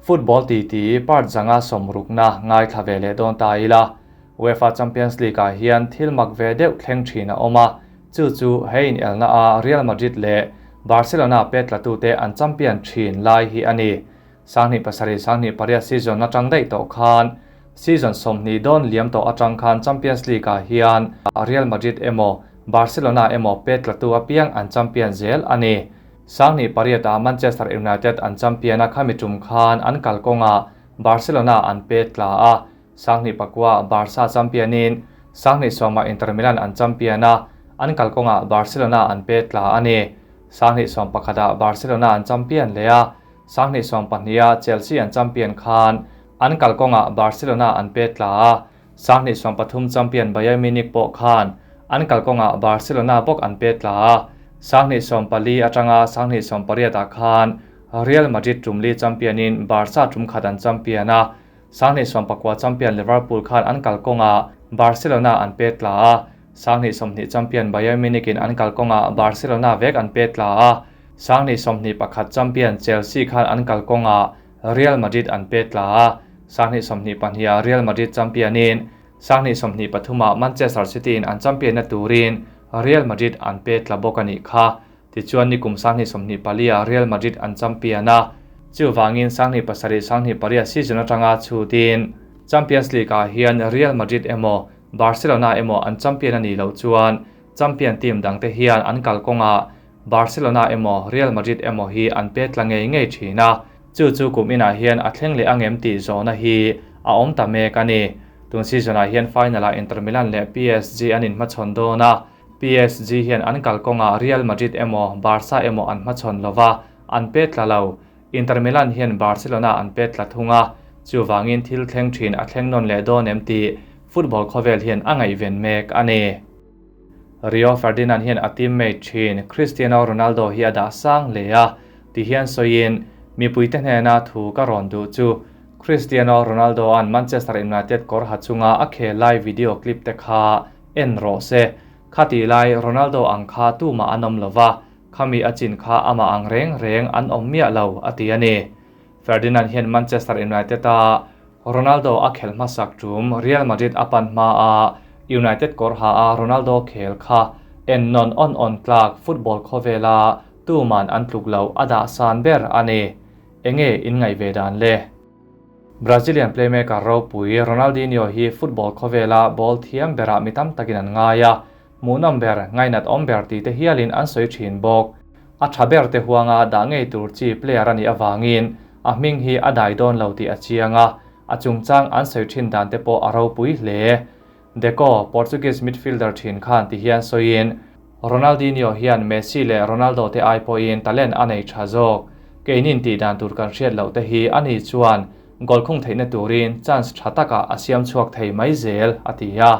Football titi part zanga sawmrukna ngaithla ve leh dawn ta ila, UEFA Champions League-ah hian thil mak ve deuh thleng thin a awm a, chu chu he inelna a Real Madrid leh Barcelona pet tlatute an champion thin lai hi a ni. 27 28 season atang daih tawh khan season 20 dawn liam tawh atang khan Champions League-ah hian Real Madrid emaw Barcelona emaw pet tlatu apiang an champion zel a ni. 28 a Manchester United an champion a khami tum khan an kalkawnga Barcelona an pet tla a, 29 Barca championin 20 Inter Milan an champion a, an kalkawnga Barcelona an pet tla a ni. 2021 Barcelona an champion leh a, 2022 Chelsea an champion khan an kalkawnga Barcelona an pet tla a, 2023 champion Bayern Munich pawh khan an kalkawnga Barcelona bawk an pet tla a, 2024 atanga 2028 khan Real Madrid tumli championin Barca tum khat an champion a, 2019 champion Liverpool khan an kalkawnga Barcelona an pet tla a, 2020 champion Bayern Munich in an kalkawnga Barcelona vek an pet tla a, 2021 champion Chelsea khan an kalkawnga Real Madrid an pet tla a, 2022 Real Madrid championin 2023 Manchester City in an champion na turin Real Madrid an pet tla bawk ani kha. Tichuan nikum 2024 Real Madrid an champion a, chuwangin 27 28 season atanga chutin Champions League ah hian Real Madrid emaw Barcelona emaw an champion ani lo chuan champion team dangte hian an kalkawnga Barcelona emaw Real Madrid emaw hi an pet tla ngei ngei thina, chu chu kum inah hian a thleng leh angem tih zawhna hi a awm ta mek ani. Tun season ah hian final ah Inter Milan leh PSG an inhmachhawn dawn a, PSG hian an kalkawnga Real Madrid emaw Barca emaw an hmachhawn lova an pet tla lo. Inter Milan hian Barcelona an pet tla thung a, chuwangin thil thleng thin a thleng nawn leh dawn em tih football khawvel hian a ngaihven mek ani. Rio Ferdinand hian a teammate thin Cristiano Ronaldo hi a dah sang hle a, ti hian sawiin mipuite hnena thu ka rawn duh chu Cristiano Ronaldo an Manchester United kawr ha chunga a khel lai video clip te kha en rawh se. Khati lai Ronaldo ang kha tuma an awm lova, khami a chin kha ama ang reng reng an awm miah lo a ti ani. Ferdinand hian Manchester United a Ronaldo a khel hmasak tum Real Madrid a pan hma a United kawr ha a Ronaldo khel kha en non on on tlak football khawvela tuman an tluk lo a dah san ber ani. Enge in ngai ve dan le. Brazilian playmaker ropui Ronaldinho hi football khawvela ball thiam berah mitam takin an ngai a, hmuhnawm ber ngainat awm ber ti te hialin an sawi thin bawk. A tha ber te huanga dah ngei tur chi player ani awangin a hming hi a dai dawn lo tih a chiang a, a chungchang an sawi thin dan te pawh a ropui hle. Deco, Portuguese midfielder thin khan ti hian sawiin Ronaldinho hian Messi leh Ronaldo te ai pawhin talent a nei tha zawk. Keinin tih dan tur kan hriat loh te hi ani chuan goal khung theihna turin chance tha takah a siam chhuak thei mai zel a ti a.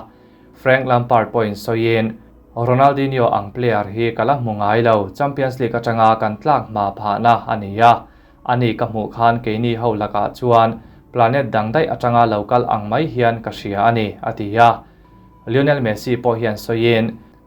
Frank Lampard pawhin sawiin Ronaldinho ang player hi ka la hmu ngai lo, Champions League atanga kan tlak hma phahna a ni a. Ani ka hmuh khan keini ho lakah chuan planet dang daih atanga lo kal ang mai hian ka hria ani a ti a. Lionel Messi pawh hian sawiin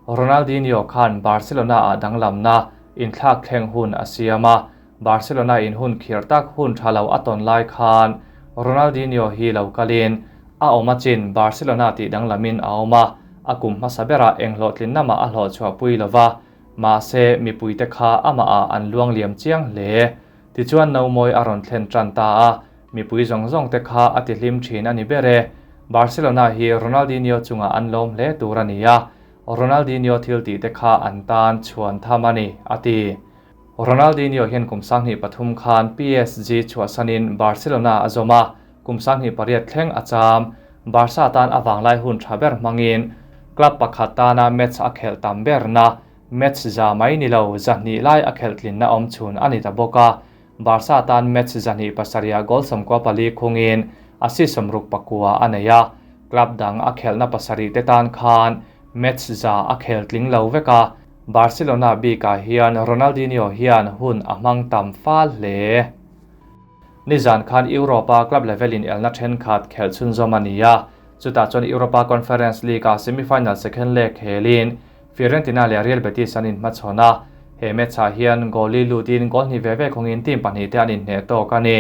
Ronaldinho khan Barcelona ah danglamna inthlak thleng hun a siam a, Barcelona in hun khir tak hun tha lo a tawn lai khan Ronaldinho hi lo kalin a awm a chin Barcelona tih danglamin a awm a, a kum hmasa berah eng hlawhtlin namah a hlawh chhuah pui lova, mahse mipuite kha amah ah an luang liam chiang hle. Tichuan no mawi a rawn thlen tan ta a, mipui zawng zawng te kha a ti hlim thin ani ber e. Barcelona hi Ronaldinho chungah an lawm hle tur ani a, Ronaldinho thil tih te kha an tan chhuan tham ani a ti. Ronaldinho hian kum 23 khan PSG chhuahsanin Barcelona a zawm a, kum 28 thleng a cham. Barca tan awang lai hun tha ber hmangin club pakhat tana match a khel tam ber na match za mai ni lo zahnih lai a khel tlin na awm chhun ani ta bawk a. Barca tan match zahnih pasaria goal sawmkua pali khungin assist sawmruk pakua a nei a, club dang a khelna pasarih te tan khan match za a khel tling lo vek a. Barcelona bikah hian Ronaldinho hian hun a hmang tam fal hle. Nizan khan Europa club level in elna then khat khel chhun zawm ani a, chutah chuan Europa Conference League a semi-final second leg khelin Fiorentina leh Real Betis an inhmachhawn a, he match ah hian goal li lutin goal hnih ve ve khawngin team pahnih te an inhneh tawk ani.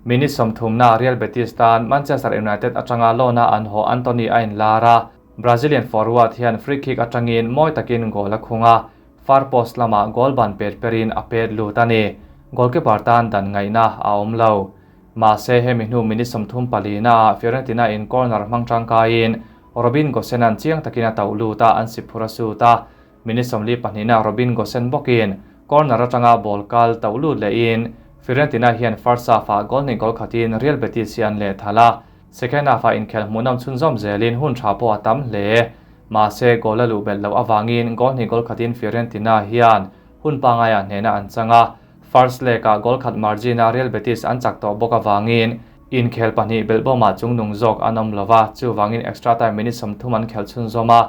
Minute 30na Real Betis tan Manchester United atanga loan-a an haw Antony a inlar a, Brazilian forward hian free kick atangin mawi takin goal a khung a, far post lamah goal ban pet perin a pet lut a ni. Goalkeeper tan dan ngaihna a awm lo. Mahse hemi hnu minute 34 naah Fiorentina in corner hmang tangkaiin Robin Gosens-a'n chiang takin a tauh lut a, an si phur a sut a. Minute 42na Robin Gosens bawkin corner atanga ball kal tauh lut lehin Fiorentina hian first half-ah goal hnih goal khatin Real Betis hi an leh thal a. Second half-ah inkhel hmuhnawm chhunzawm zelin hun tha pawh a tam hle. Mahse goal a luh belh loh avangin goal hnih goal khatin Fiorentina hian hun pangaiah hnehna an chang a. First leg-ah goal khat margin-a Real Betis an chak tawh bawk avangin inkhel pahnih belhbawmah chungnung zawk an awm lova, chuvangin extra time minute 30 an khel chhunzawm a.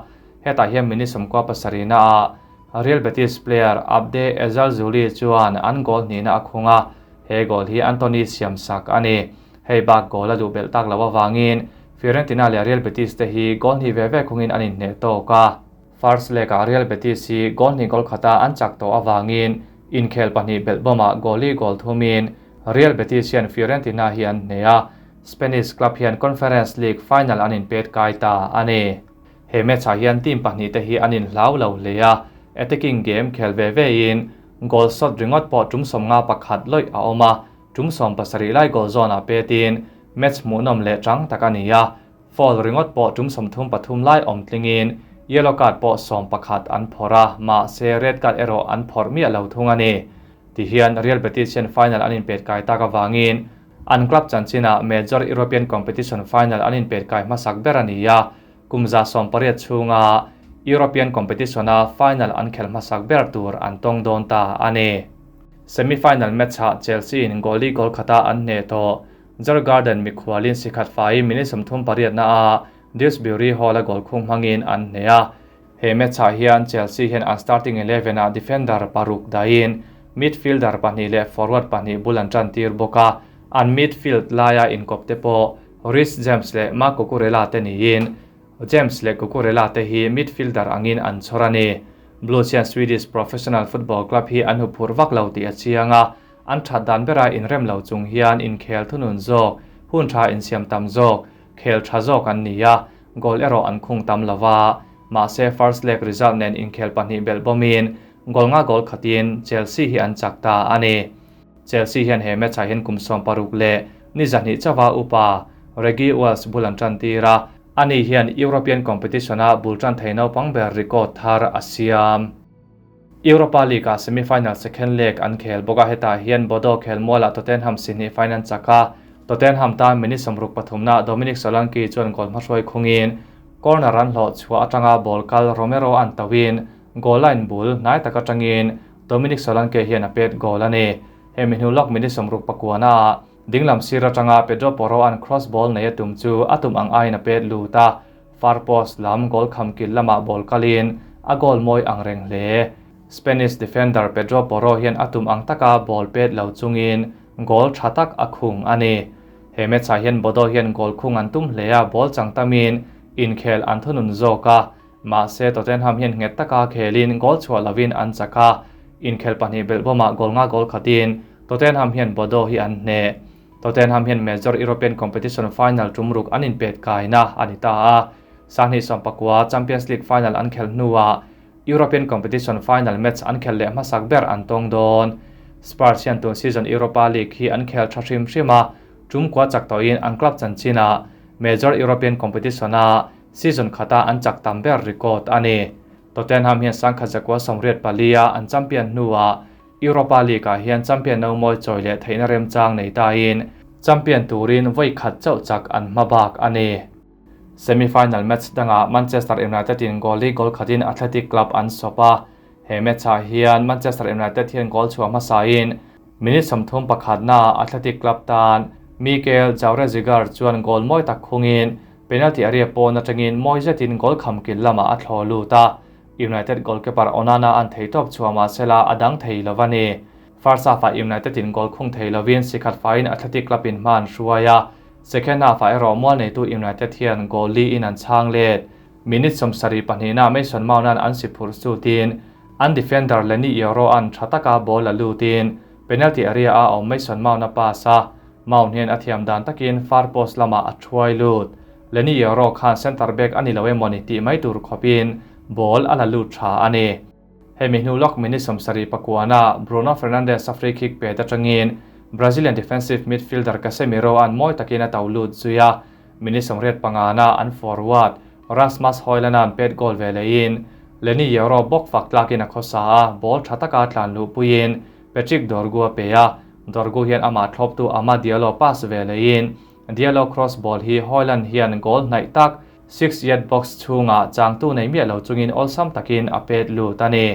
Hetah hian minute 97 naah Real Betis player Abde Ezzalzouli chuan an goal hnihna a khung a, he goal hi Antony siam sak a ni. Hei bak goal a duh belh tak lo avangin Fiorentina leh Real Betis te hi goal hnih ve ve khungin an inhneh tawk a. First leg-ah Real Betis hi goal hnih goal khata an chak tawh avangin inkhel pahnih belhbawmah goal li goal thumin Real Betis hian Fiorentina hi an hneh a, Spanish club hian Conference League final an inpet kai ta a ni. He match-ah hian team pahnih te hi an inhlau lo hle a, attacking game khel ve ve in goal shot ringawt pawh tum 51 lawih a awm a, tum 70 lai goal zone-ah petin match hmuhnawm leh tang tak a ni a. Foul ringawt pawh tum 33 lai awm tlingin yellow card pawh 11 an phawrh a, mahse red card erawh an phawrh miah lo thung a ni. Tihian Real Betis hian final an inpet kai tak avangin an club chanchinah major European competition final an inpet kai hmasak ber a ni a, kum 180 chhunga European competition-a final an khel hmasak ber tur an tawng dawn ta a ni. Semi-final match-ah Chelsea in goal li goal khata an hneh tawh. Djurgården mikhualin sikhat fai minute 38 na a Dewsbury Hall a goal khung hmangin an hneh a. He match-ah hian Chelsea hian an starting 11 a defender paruk dahin midfielder pahnih leh forward pahnih bul an tan tir bawk a. An midfield laia inkawp te pawh Reece James leh Marc Cucurella te niin James leh Cucurella te hi midfielder angin an chhawr a ni. Blues hian Swedish professional football club hi an huphurh vak lo tih a chiang a, an that dan bera inrem lo chung hian inkhel thunun zawk, hun tha insiam tam zawk, khel tha zawk an ni a, goal erawh an khung tam lova. Mahse first leg result nen inkhel pahnih belhbawmin goal nga goal khatin Chelsea hi an chak ta a ni. Chelsea hian he match-ah hian kum 60 leh ni 200 chawa upa Reggie Wells bul an tan tir a, ani hian European competition-a bul tan thei naupang ber record thar a siam. Europa League-a semi-final second leg an khel bawk a, hetah hian Bodo khel mualah Tottenham si hnih final chaka Tottenham tan minute 63na Dominic Solanke chuan goal hmahruai khungin corner an hlawh chhuah atanga ball kal Romero an tawin goal line bul hnai tak atangin Dominic Solanke hian a pet goal a ni. Hemi hnu lawk minute 69 na dinglam sir atanga Pedro Porro an cross ball nei a tum chu a tum ang aiin a pet lut a, far post lam goal kham kil lamah ball kalin a goal mawi ang reng hle. Spanish defender Pedro Porro hian a tum ang taka ball pet lo chungin goal tha tak a khung a ni. He match-ah hian Bodo hian goal khung an tum hle a, ball chang tamin inkhel an thunun zawk a, mahse Tottenham hian nghet taka khelin goal chhuah lovin an chak a, inkhel pahnih belhbawmah goal nga goal khatin Tottenham hian Bodo hi an hneh. Tottenham hian major European competition final tum ruk an inpet kaina a ni ta a. 2019 Champions League final an khel hnuah European competition final match an khel leh hmasak ber an tawng dawn. Spurs hian tun season Europa League hi an khel tha hrim hrim a, tum kwa chak tawhin an club chanchinah major European competition a season khata an chak tam ber record a ni. Tottenham hian 1984 a an champion hnuah Europa League-ah hian champion no mawi chawi leh theihna remchang nei tain champion turin vawi khat chauh chak an hmabak a ni. Semi-final match dangah Manchester United in goal li goal khatin Athletic Club an sawp a. He match-ah hian Manchester United hian goal chhuah hmasain minute 31 na Athletic Club tan Mikel Jauregizar chuan goal mawi tak khungin penalty area pawn atangin mawi zetin goal kham kil lamah a thlaw lut a. United goalkeeper Onana an thei tawp chhuah mahsela a dang thei lo a ni. First half-ah United in goal khung thei lovin sikhat faiin Athletic Club in hma an hruai a. Second half-ah erawh mual neitu United hian goal li in an chhang let. Minute 72 na Mason Mount an an si phur sutin an defender Leny Yoro an tha taka ball a lutin penalty area a awm Mason Mount a pass a. Mount hian a thiam dan takin far post lamah a thuai lut. Leny Yoro khan centre back a ni lo emawni tih mai tur khawpin ball a la lut tha a ni. Hemi hnu lawk minute 74 ah Bruno Fernandes a free kick pet atangin Brazilian defensive midfielder Casemiro an mawi takin a to lut zui a. Minute 85 na an forward Rasmus Højlund an pet goal ve lein Leny Yoro bawk fak tlakin a khawsa a, ball tha taka tlan luh puiin Patrick Dorgu a pe a. Dorgu hian amah thlawp tu Amad Diallo pass ve lein Diallo cross ball hi Højlund hian goal hnaih tak 6 yard box chhunga changtu nei miah lo chungin awlsam takin a pet lut a ni.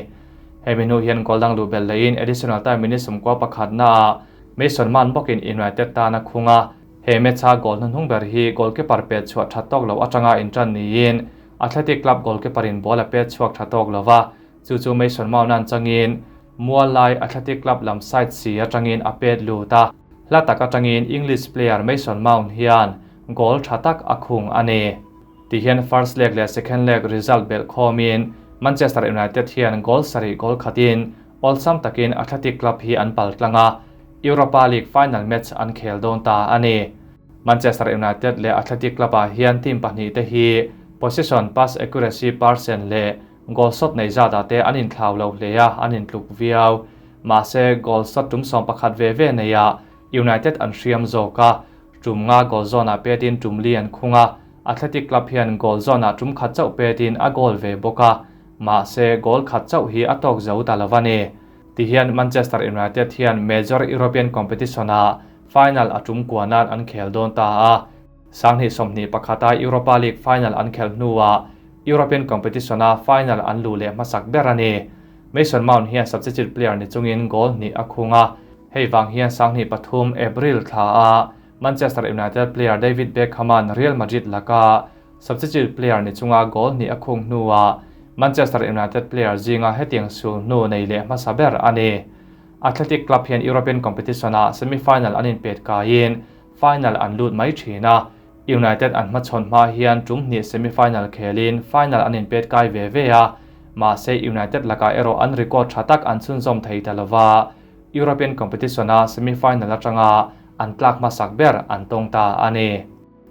Hemi hnu hian goal dang luh bel lein additional time minute 91 na ah Mason Mount bawkin United tan a khunga. He match-a goal hnuhnung ber hi goalkeeper pet chhuah that tawk lo atanga intran niin Athletic Club goalkeeper in ball a pet chhuak tha tawk lova, chu chu Mason Mount an changin mual lai Athletic Club lam side si atangin a pet lut a. Hla tak atangin English player Mason Mount hian goal tha tak a khung a ni. Ti hian first leg leh second leg result bel khawmin Manchester United hian goal 7 goal khatin awlsam takin Athletic Club hi an pal tlanga, Europa League final match an khel dawn ta a ni. Manchester United leh Athletic Club ah hian team pahnih te hi possession, pass accuracy percent leh goal shot nei zat te an inthlau lo hle a, an intluk viau. Mahse goal shot tum 11 ve ve nei a United an hriam zawk a, tum nga goal zone ah petin tum li an khunga. Athletic Club hian goal zone ah tum khat chauh petin a goal ve bawk a, mahse goal khat chauh hi a tawk zo ta lo a ni. Ti hian Manchester United hian major European competition a final a tum kuanan an khel dawn ta a. 2021 a Europa League final an khel hnuah European competition a final an lu leh hmasak ber a ni. Mason Mount hian substitute player ni chungin goal hnih a khunga. Hei wang hian 2003 April thla a Manchester United player David Beckham an Real Madrid laka substitute player ni chunga goal hnih a khung hnuah Manchester United player zinga hetiang sul hnu nei leh hmasa ber a ni. Athletic Club hian European competition a semi-final an inpet kaiin final an lut mai thin a. United an hmachhawn hma hian tum hnih semi-final khelin final an inpet kai ve ve a, mahse United laka erawh an record tha tak an chhunzawm thei ta lova. European competition a semi-final atanga an tlak hmasak ber an tawng ta a ni.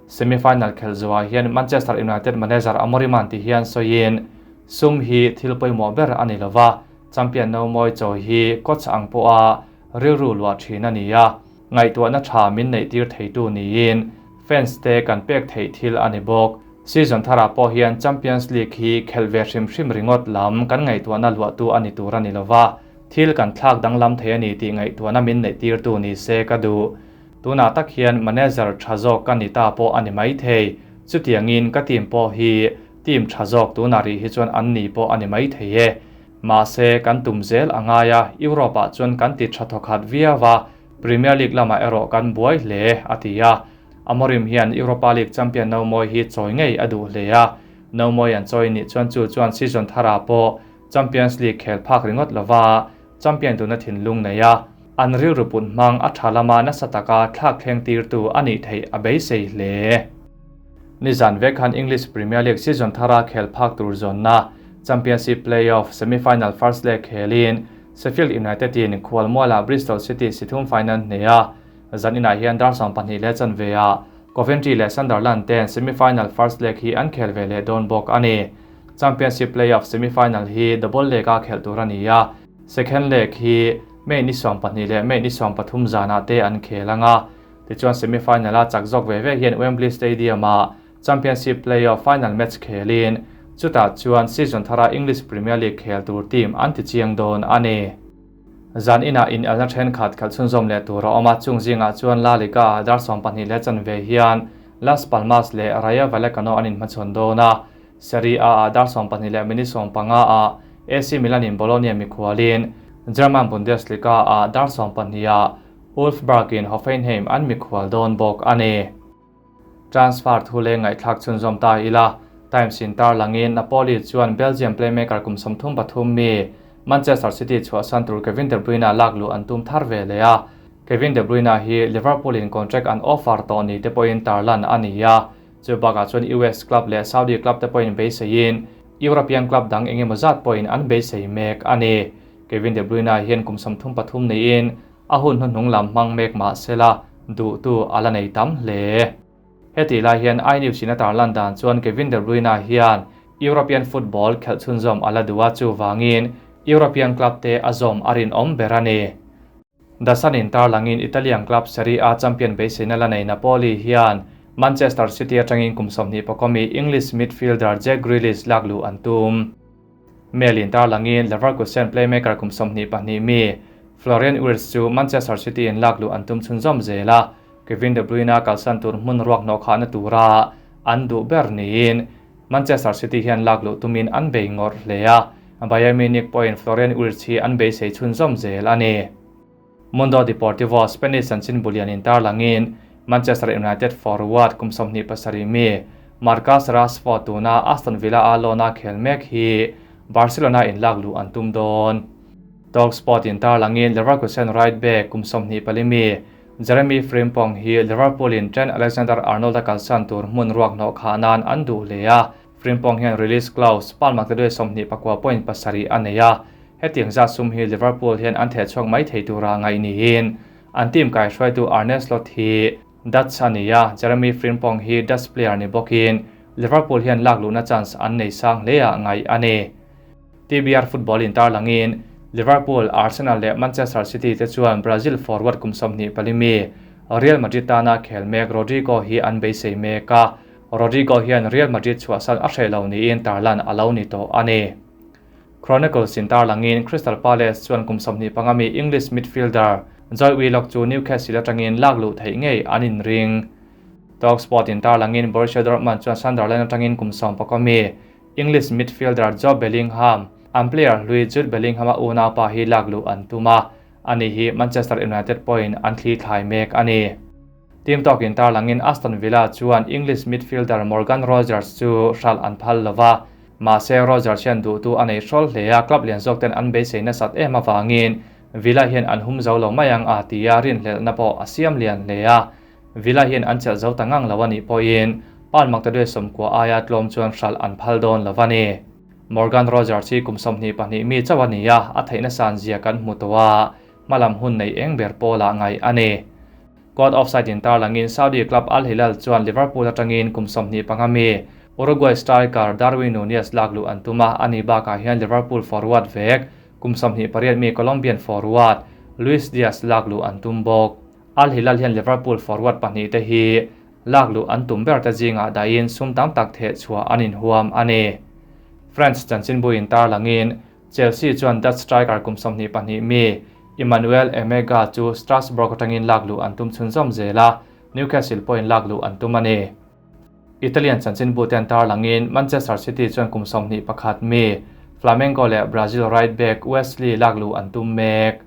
Semi-final khel zuah hian Manchester United manager Amorim an ti hian sawiin sum hi thil pawimawh ber a ni lova, champion no mawi chaw hi coach ang pawha rilru luah thin a ni a, ngaihtuahna tha min neih tir theitu niin fans te kan pek theih thil a ni bawk. Season thara pawh hian Champions League hi khel ve hrim hrim ringawt lam kan ngaihtuahna luahtu a ni tur a ni lova, thil kan thlak danglam thei a ni tih ngaihtuahna min neih tirtu ni se ka duh. Tunah tak hian manager tha zawk ka ni ta pawh a ni mai thei. Chutiangin ka team pawh hi team tha zawk tunah rih hi chuan an ni pawh a ni mai thei e. Mahse kan tum zel angai a, Europe ah chuan kan ti tha thawkhat viawa, Premier League lamah erawh kan buai hle a ti a. Amorim hian Europa League champion no mawi hi chawi ngei a duh hle a. No mawi an chawi ni chuan chu chuan season thara pawh Champions League khel phak ringawt lova champion tuna thinlung nei a, an rilru put hmang a tha lama nasa taka thlak thleng tirtu a nih theih a beisei hle. Nizan vek khan English Premier League season thara khel phak tur zawnna Championship playoff semi-final first leg khelin Sheffield United in khualmuala Bristol City sithum final hne a. Zan inah hian dar 12 leh chanve a Coventry leh Sunderland ten semi-final first leg hi an khel ve leh dawn bawk a ni. Championship playoff semi-final hi double leg a khel tur a ni a. Second leg hi May ni 12 leh May ni 13 zanah te an khel anga. Tichuan semi-final a chak zawk ve ve hian Wembley Stadium a Championship playoff final match khelin chutah chuan season thara English Premier League khel tur team an ti chiang dawn a ni. Zan inah in elna then khat khalh chhunzawm leh tur a awm a, chung zingah chuan La Liga dar 12 leh chanve hian Las Palmas leh Rayo Vallecano an inhmachhawn dawn a. Serie A ah dar 12 leh minute 15 ah AC Milan in Bologna mikhualin German Bundesliga ah dar 12 ah Wolfsburg in Hoffenheim an mikhual dawn bawk a ni. Transfer thu le ngaihthlak chhunzawm ta ila. Times in tar langin Napoli chuan Belgium playmaker kum 33 mi Manchester City chhuahsan tur Kevin De Bruyne lak lu an tum thar ve le a. Kevin De Bruyne hi Liverpool in contract an offer tawh ni te pawhin tarlan a ni a. Chu bakah chuan US club leh Saudi club te pawhin beiseiin European club dang engemaw zat pawhin an beisei mek a ni. Kevin De Bruyne hian kum 33 niin a hun hnuhnung lam hmang mek mahsela duhtu a la nei tam hle. Hetih lai hian iNews in a tarlan dan chuan Kevin De Bruyne hian European football khelh chhunzawm a la duh a, chuvangin European club te a zawm a rinawm ber a ni. The Sun in tarlangin Italian club Serie A champion beiseina la nei Napoli hian Manchester City atangin kum 20 pakawmi English midfielder Jack Grealish lak luh an tum. Mail in tarlangin Leverkusen playmaker kum 22 mi Florian Wirtz chu Manchester City in lak luh an tum chhunzawm zel a, Kevin De Bruyne kalsan tur hmun ruak hnawh khahna tura an duh ber niin Manchester City hian lak luh tumin an bei ngawrh hle a, Bayern Munich pawhin Florian Wirtz hi an beisei chhunzawm zel a ni. Mundo Deportivo Spanish chanchin bulian in tarlangin Manchester United forward kum 27 mi Marcus Rashford tuna Aston Villa a loan-a khel mek hi Barcelona in lak luh an tum dawn. Talksport in tarlangin Leverkusen right back kum 24 mi Jeremy Frimpong hi Liverpool in Trent Alexander-Arnold a kalsan tur hmun ruak hnawh khah nan an duh hle a, Frimpong hian release clause palmak te duai 29.7 a nei a, hetiang zat sum hi Liverpool hian an theh chhuak mai thei tura ngaih niin an team kaihruaitu Arne Slot hi Dutch a ni a, Jeremy Frimpong hi Dutch player ni bawkin Liverpool hian lak luhna chance an nei sang hle ah ngaih a ni. TBR Football in tarlangin Liverpool, Arsenal leh Manchester City te chuan Brazil forward kum 24 mi Real Madrid tana khel mek Rodrygo hi an beisei mek a, Rodrygo hian Real Madrid chhuahsan a hreh lo niin tarlan a lo ni tawh a ni. Chronicles in tarlangin Crystal Palace chuan kum 25 mi English midfielder Joe Willock chu Newcastle atangin lak luh theih ngei an inring. Talksport in tarlangin Borussia Dortmund chuan Sunderland atangin kum 11 mi English midfielder Jobe Bellingham, an player hlui Jude Bellingham a unau pa hi lak luh an tum a, ani hi Manchester United pawhin an thli thlai mek a ni. Team tawkin tarlangin Aston Villa chuan English midfielder Morgan Rogers chu hralh an phal lova, mahse Rogers hian duhtu a nei hrawl hle a, club lian zawk ten an beisei nasat em avangin Villa hian an hum zo lo mai ang a tia rinhlelhna pawh a siam lian hle a. Villa hian an chelh zo ta ngang lo a nih pawhin Paul Magdaduai sawmkua aia tlawm chuan hralh an phal dawn lo a ni. Morgan Rogers hi kum 22 mi chauh a ni a, a theihna san zia kan hmu tawh a, hmalam hun nei eng ber pawlah ngaih a ni. Caught offside in tarlangin Saudi club Al Hilal chuan Liverpool atangin kum 25 mi Uruguay striker Darwin Nunez lak luh an tum a, ani bakah hian Liverpool forward vek kum 28 mi Colombian forward Luis Diaz lak luh an tum bawk. Al Hilal hian Liverpool forward pahnih te hi lak luh an tum ber te zingah dahin sum tam tak theh chhuah an inhuam a ni. French chanchinbu in tarlangin Chelsea chuan Dutch striker kum 22 mi Emmanuel Emegha chu Strasbourg atangin lak luh an tum chhunzawm zel a, Newcastle pawhin lak luh an tum a ni. Italian chanchinbu ten tarlangin Manchester City chuan kum 21 mi Flamengo leh Brazil right back Wesley lak luh an tum mek.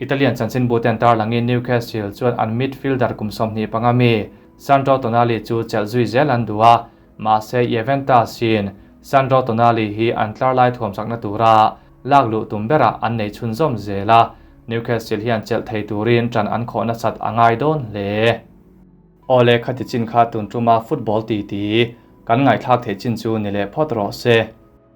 Italian chanchinbu ten tarlangin Newcastle chuan an midfielder kum 25 mi Sandro Tonali chu chelh zui zel an duh a, mahse Juventus in Sandro Tonali hi an tlar lai thuam chakna tura lak luh tum berah an nei chhunzawm zel a, Newcastle hian chelh thei turin ṭan an khawhna sat a ngai dawn hle. Awle khati chin kha tun ṭuma football titi kan ngaihthlak theih chin chu ni leh phawt rawh se.